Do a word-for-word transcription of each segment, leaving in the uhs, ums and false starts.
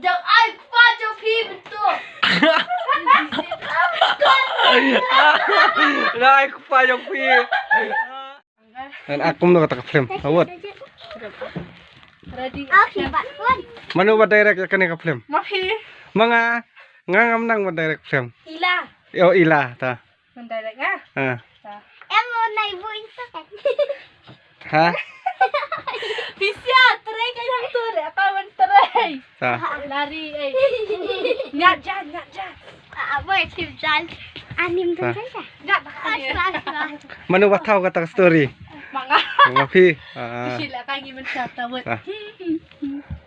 Dang ai kpa jong phi betul. Dang ai kpa jong phi. Ngan ak kumno kata ka film. Awat. Ready. Okay, Pak. Mano ba direct ïa kane ka film? Ma phi. Ma nga, nga ngam nang ba direct film. Ila. Oh, Ila ta. Ban direct nga. Ha. Em, nai bu itu kan. Ha? Pisa trei ka yang tu deh, apa ban trei? Ta. Lari eh. Ngat jan, ngat jan. Apa ya, tim jan? Anim tu kan. Ngat dah. Mano ba thaw kata ka story? Ma nga. Ma phi. Ah. Sila ka ngi men sa tawet. Ah.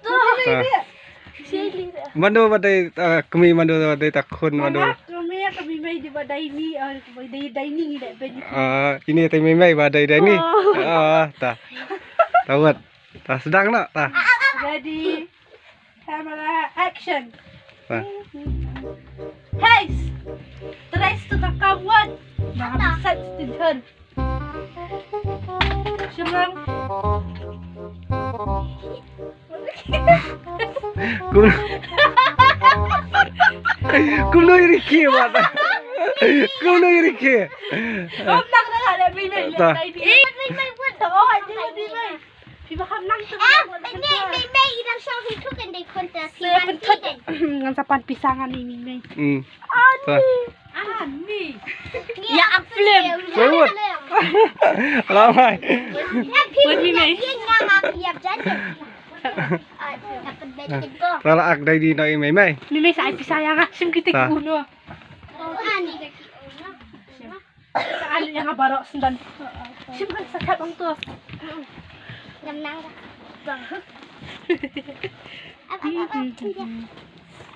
Tu. Ah. Mano ba dei, ah, kmie mano ba dei ta khun mano. Mama, kmie, kmie mai di ba dei ni, ah, ba dei, dei ni ni dei ben. Ah, ini te mai mai ba dei dei ni. Oh. Ah, ta. Tawet. Ta sedang nak ta. Ready. Camera action. Ta. Hey. Try to kakam wan. Ba bisa tu. Shemang. Kum, kumno ïa ri ki wat. Kumno ïa ri ki. Om nak dah ada bini. Ta. Eh, bini, bini, what? Oh, ada bini. Phi ba kham nang tu. Eh, bini, bini, bini, idang shong hi tu kan dei kontra. Ngan sa pan pisang ani bini. Hmm. Ani. Ani. Ïa ak film. Sewot. Ramai. Buat ni mai. Rala ak dai di no i mai mai. Ni mai sa ai pisa ïa nga. Sim kita ki uno. Sa ai ïa nga baroh sendan. Sim kan sa khat bang tu. Ngam nang.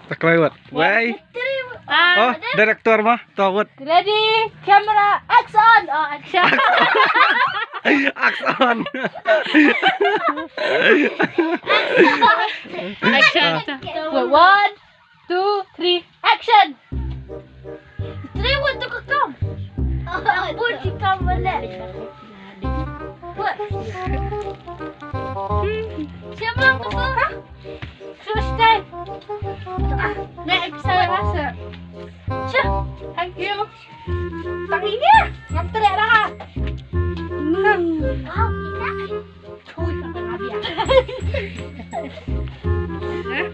Ta kloi wat. Wei. Ah, oh, director mah, to wat. Ready, camera, action. Oh, action. Action. Action. One, two, three, action. Three, one, two, come. Put the camera. What? Siapa yang tu? Hah? Terus dai. Ah, naik bisa rasa. Cah, thank you. Tang ini ya, ngam terak dah. Hmm. Wow, kita. Chui, kata Nadia. Hah?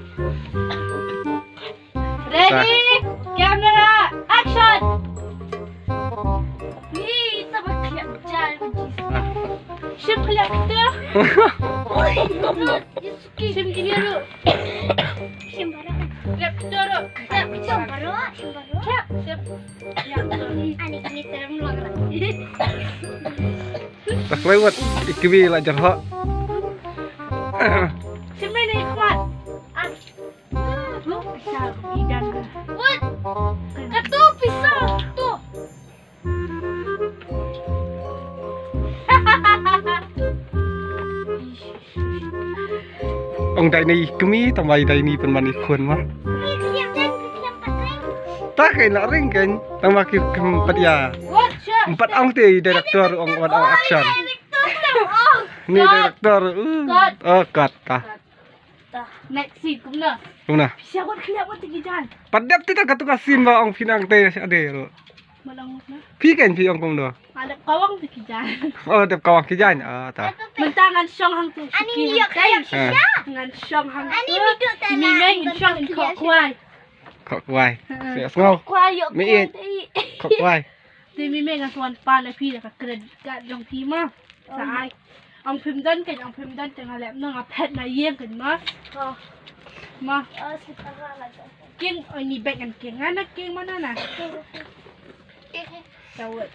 Ready, camera, action. Ni, kita berkhliap jalan. Ah. Siap khliap kita. Oi, no. Sim kini ru. Sim baroh. Lep tu ru. Lep tu baroh. Sim baroh. Siap, siap. Ani kini serem luar. Tak lewat. Ikbi la jerhok. Sim ni kuat. Ah. Lu bisa idan. Wut. Katu pisau tu. Ong dai ni kmi, tang bai dai ni pynman i khun ma. Ta kai na ring kan, tang ma ki kempat ya. Empat ong te director ong wat ong action. Ni director. Uh. Oh, cut ta. Next scene, kumno? Kumno? Siapa khliap wan tiki jan. Pat dep te ta katu ka scene ba ong pynang te ade ro. Malang na. Phi kan phi ong kumno? Adep kawang tiki jan. Oh, dep kawang ki jan. Ah, ta. Mentang ngan shong hang tu. Ani ni yok yok shisha. Ngan shong hang tu. Ani mi duk ta. Mi meng ngan shong in kok kwai. Kok kwai. Siap sngaw. Kwai yok. Mi in. Kok kwai. Te mi meng ngan swan pa na phi da ka credit card jong phi ma. Sa ai. Ong phim don kan, ong phim don te nga leh no nga phet na ïeng kan ma. Ma. King, oi ni bek kan king. Nga na king mana na. Tawet.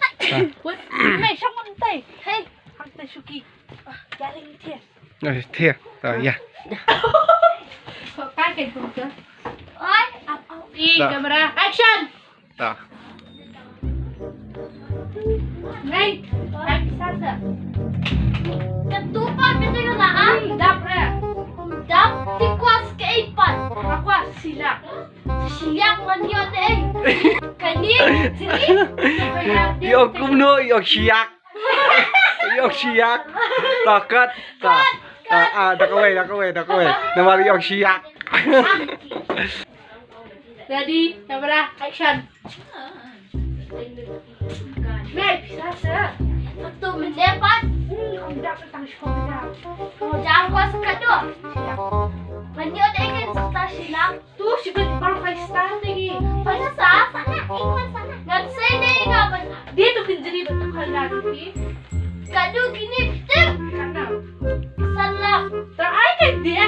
Wut, mai shong ngan tai. Hey, hang tai shuki. Jaring thia. Oi, thia. Ta ya. Ka kan kum ka. Oi, ap ap. I camera, action. Ta. Ngai, ai pisa sa. Katu pa katu na ah. Dap re. Dap ti kwas ke ipat. Kwas silak. Silak man yo te. Kani jeri. Yo kumno yo siak. Yo siak. Takat. Ta. Ah, da kawei, da kawei, da kawei. Namar yo siak. Ready, camera, action. Mei, pisa sa. Tu mendepat. Hmm, kau dah petang sekolah dah. Kau jangan kau sekat tu. Siap. Mandi otak ikan serta silang. Tu si ben pang five star lagi. Five star sana, England sana. Ngan saya deh ngapain? Dia tu kenjeri betul kau dah tu. Kadu kini betul. Kenapa? Salam. Tak ada dia.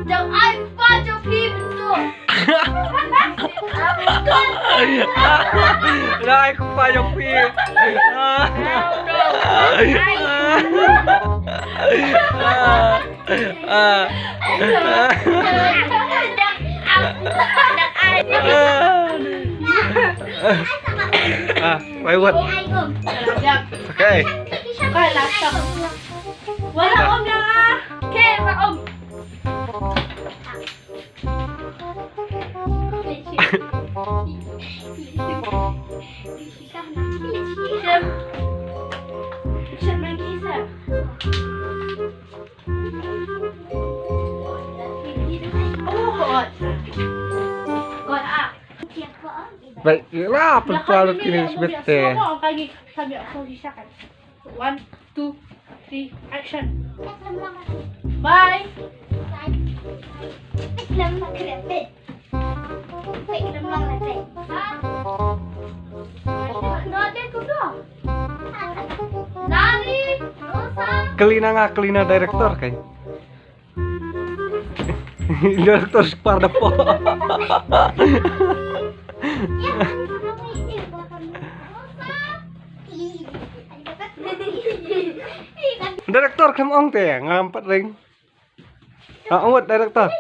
Dang ai kpa jong phi betul. Dang ai kpa jong phi. Ah. Ah, wait, what? Okay. Wala um na. Okay, wala um. Baik, lah, pynpal kini sebete. One, two, three, action. Bye. Kali na nga, kali na director kan. Director Spar da po. Director kam ong te ngam pat ring. Ah, ong wat director.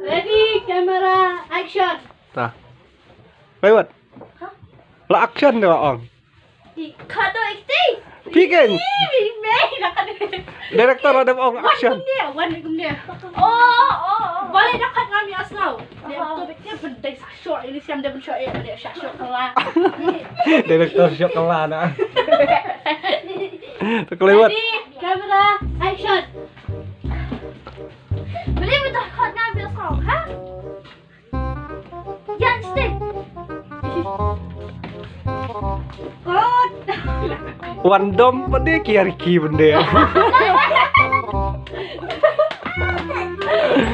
Ready, camera, action. Ta. Bai wat. La action de ong. Kado acting. Pigen. Director ada ong action. Wan kumne, wan kumne. Oh, oh, oh. Balik dah kat ngam ya asnau. Dia tu betul benda sa shot ini siam dia ben shot eh, dia shot shot kelah. Director shot kelah na. Terkelewat. Ready, camera, action. Boleh betul kat ngam ya asnau, ha? Yan stik. Kot. Wan dom pade ki ar ki bende.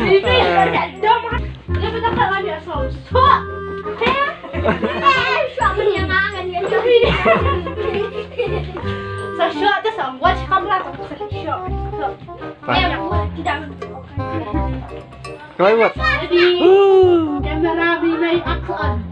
Ini dom. Ini betul kan ada som. So. Eh, suami yang makan ya. Sa shot ta sa watch kamera ta sa shot. Eh, kita. Kau buat. Ready. Camera, be my action.